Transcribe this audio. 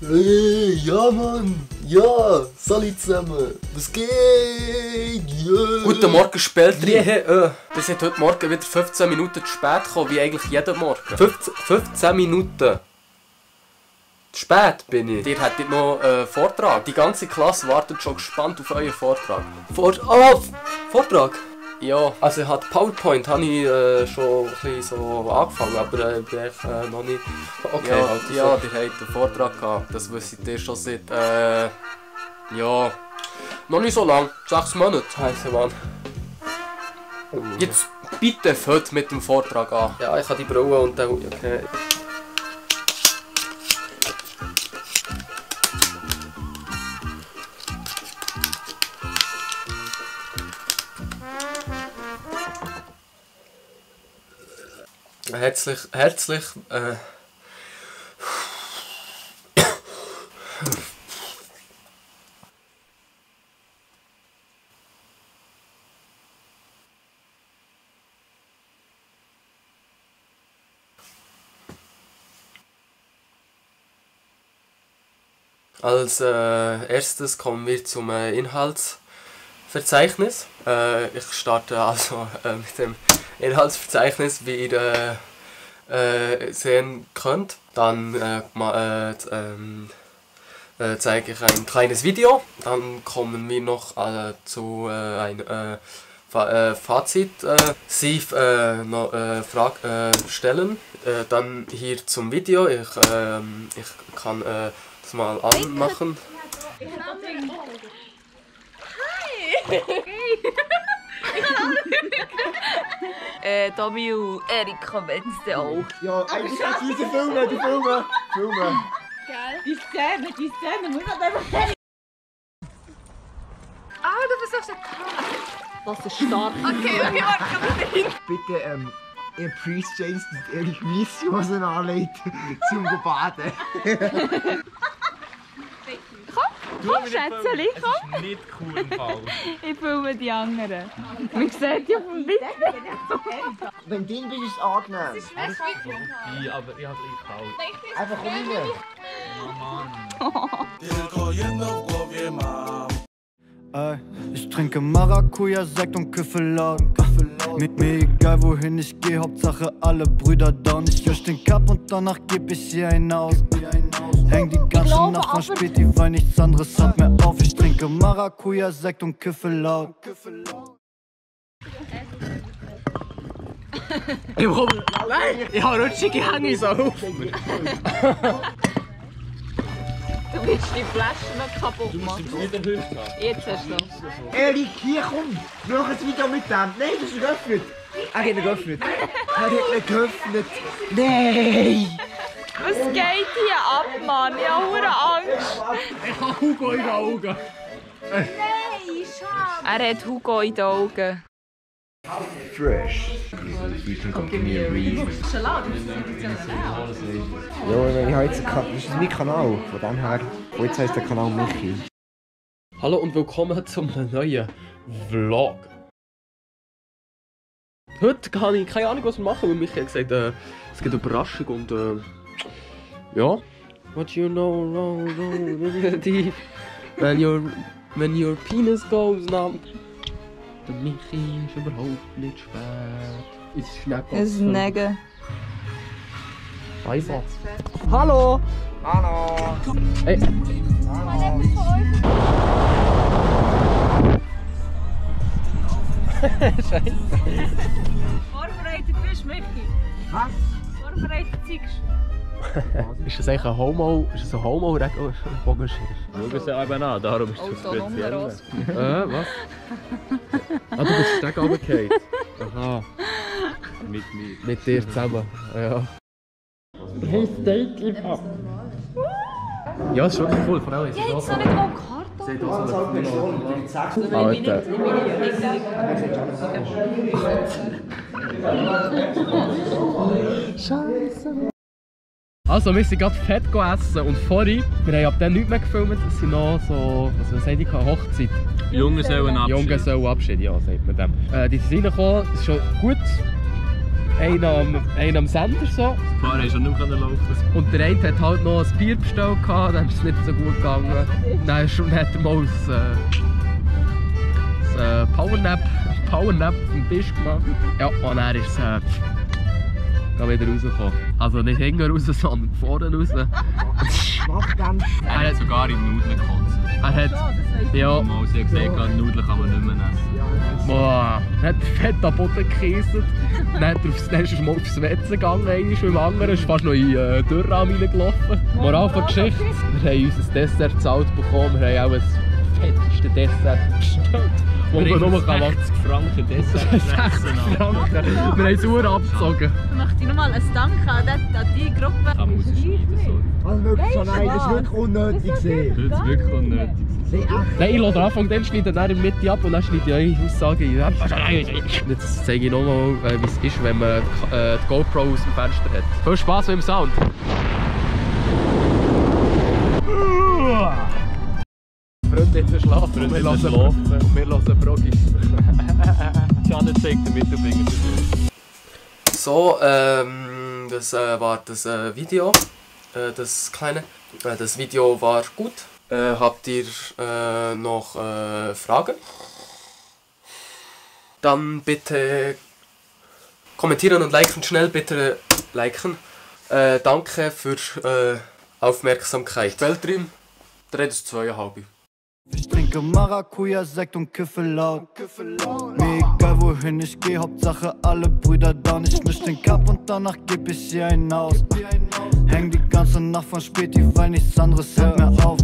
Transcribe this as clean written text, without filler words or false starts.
Hey, ja Mann! Ja! Salut zusammen! Was geht? Yeah. Guten Morgen, Spältri! Wir sind heute Morgen wieder 15 Minuten zu spät gekommen, wie eigentlich jeden Morgen. 15 Minuten! Zu spät bin ich. Ihr hättet noch einen Vortrag. Die ganze Klasse wartet schon gespannt auf euren Vortrag. Vortrag? Ja, also ich hatte PowerPoint habe ich schon ein bisschen so angefangen, aber ich bin noch nicht... Okay, ja, halt ja, ihr habt einen Vortrag gehabt, das wisst ihr schon seit... ja... noch nicht so lang, 6 Monate heisst Mann. Jetzt bitte fällt mit dem Vortrag an. Ja, ich habe die Brille und dann... Okay. Herzlich, als erstes kommen wir zum Inhaltsverzeichnis. Ich starte also mit dem Inhaltsverzeichnis, wie ihr sehen könnt. Dann zeige ich ein kleines Video. Dann kommen wir noch zu einem Fazit. Sie noch Fragen stellen. Dann hier zum Video. Ich kann das mal anmachen. Hi! Tommy und Erika wollen es dann auch. Ja, eigentlich kannst du diese filmen. Geil. Die Szene muss man einfach... Ah, du versuchst ja... Was ist stark. Okay, warte hin. Bitte, ihr Priest James, dass ihr die Weisshosen anlegt, zum Baden. Komm, Schätzeli, komm! Es ist nicht cool im Fall. Ich filme die anderen. Man sieht ja vom Bild. Wenn du drin bist, ist es angenehm. Ja, aber ich habe gleich kalt. Einfach komm rein. Ich trinke Maracuja, Sekt und Küffeladen. Mir egal wohin ich gehe, Hauptsache alle Brüder down. Ich lösch den Cup und danach geb ich hier einen aus. Häng die ganze Nacht von Späti, weil nichts anderes hat mehr auf. Ich trinke Maracuja, Sekt und Küffeladen. Ich habe rutschige Hänge so auf. Du willst die Flasche noch kaputt machen. Wieder Hüfte. Jetzt hast du noch. Erik, hier komm! Wir machen ein Video mit dem. Nein, das ist geöffnet. Er hat nicht geöffnet. Nein! Was geht hier ab, Mann? Ich habe hure Angst. Ich habe Hugo in den Augen. Er hat Hugo in den Augen. Fresh. You can continue reading. Ja, ich habe jetzt das ist mein Kanal. Von dem her, jetzt heisst der Kanal Michi. Hallo und willkommen zum neuen Vlog. Heute habe ich keine Ahnung, was wir machen, weil Michi hat gesagt, es gibt eine Überraschung und ja. What you know, when your penis goes numb. Der Michi ist überhaupt nicht spät. Es ist schnell Es ist Nege. Einfach. Hallo! Hallo! Hey! Scheiße. Vorbereitet bist du, Michi? Was? Vorbereitet zeigst Ist das eigentlich ein Homo? Ist das ein Homo-Regenbogenschirm? Schau es ja eben an, darum ist es so speziell. Was? Ah, du bist Steg runtergefallen. Aha. Mit mir. Mit dir zusammen. Ja. Hey, Steak im Ab. Ja, das ist wirklich cool. Vor allem ist es du? Jetzt noch nicht mal Karton. Seht auch so eine Alter. Scheiße. Also, wir sind gerade fett essen und vorhin, wir haben ab dann nichts mehr gefilmt, es sind noch so, was sagt ich, Hochzeit. Junggesellenabschied. Junggesellenabschied, ja, sagt man dem. Die sind reingekommen, es ist schon gut einen am Sender so. Das Paar ist schon nicht mehr laufen. Und der eine hat halt noch ein Bier bestellt, dann ist es nicht so gut gegangen. Dann hat er mal ein Powernap vom Tisch gemacht. Ja, und dann ist es wieder rausgekommen. Also nicht hinten raus, sondern vorne raus. Er hat sogar in Nudeln gekotzt. Er hat... Ja. Mal sie hat gesagt, Nudeln kann man nicht mehr essen. Boah, dann hat er fett am Boden gekesselt. Dann ist er mal aufs Wetzen gegangen, einmal beim anderen. Ist fast noch in den Dürrraum reingelaufen. Moral von der Geschichte. Wir haben unser Dessert gezahlt bekommen. Wir haben auch das fetteste Dessert bestellt. Wo man nur 60 Franken Dessert essen. Wir haben es Uhr abgezogen. Ich möchte nochmal ein Dank an die Gruppe. Kann man rausschneiden, so. Also wirklich so, nein, das ist wirklich unnötig gewesen. Das ist wirklich unnötig. Nein, ich lasse Anfang dann schneiden, dann in der Mitte ab und dann schneide ich eure Aussage ein. Jetzt zeige ich nochmal, wie es ist, wenn man die GoPro aus dem Fenster hat. Viel Spaß mit dem Sound! Freunde jetzt schlafen und wir hören Brogis. Janne zeigt den Mittelfinger. So, das war das Video. Das kleine. Das Video war gut. Habt ihr noch Fragen? Dann bitte kommentieren und liken, schnell bitte liken. Danke für Aufmerksamkeit. Weltream, 3:2,5. Ich trinke Maracuja, Sekt und kiffe laut. Mir egal wohin ich geh, Hauptsache alle Brüder down. Ich misch den Cup und danach geb ich hier einen aus. Häng die ganze Nacht von Späti, weil nichts anderes hört mehr auf.